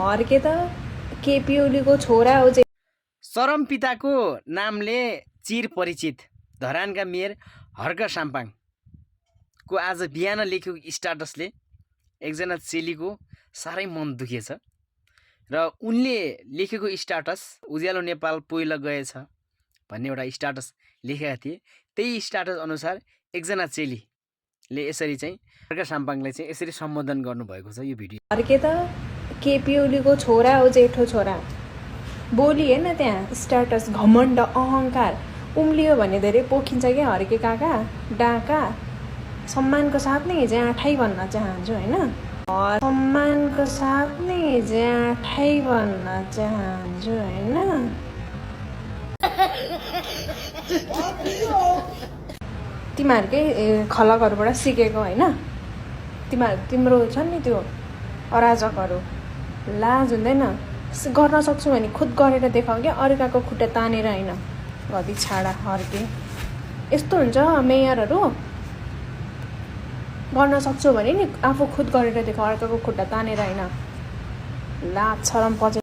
हर्के त केपी ओलीको छोरा हो चाहिँ। चरम पिताको नामले चिर परिचित धरानका मेयर हर्क साम्पाङको आज बिहान लेखेको स्ट्याटसले एकजना चेलीको साह्रै मन दुखेछ र उनले लेखेको स्ट्याटस उज्यालो नेपाल पहिला गएछ भन्ने एउटा स्ट्याटस लेखेका थिए। त्यही स्ट्याटस अनुसार एकजना चेलीले यसरी चाहिँ हर्क साम्पाङलाई चाहिँ यसरी सम्बोधन गर्नुभएको छ। यो भिडियो हर्के त केपी ओलीको छोरा हो, जेठो छोरा। बोली हेर्न त्यहाँ स्ट्याटस, घमण्ड, अहङ्कार उम्लियो भने धेरै पोखिन्छ क्या हर्के काका। डाका सम्मानको साथ नै ज्याठै भन्न चाहन्छु होइन, सम्मानको साथ नै ज्याठै भन्न चाहन्छु होइन। तिमीहरूकै खलकहरूबाट सिकेको होइन, तिम्रो छ नि त्यो अराजकहरू। लाज हुँदैन? गर्न सक्छु भने खुद गरेर देखाऊ क्या, अर्काको खुट्टा तानेर होइन। गदी छाडा हर्के, यस्तो हुन्छ मेयरहरू। गर्न सक्छु भने नि आफू खुद गरेर देखाऊ, अर्काको खुट्टा तानेर होइन। लाज शरम पछि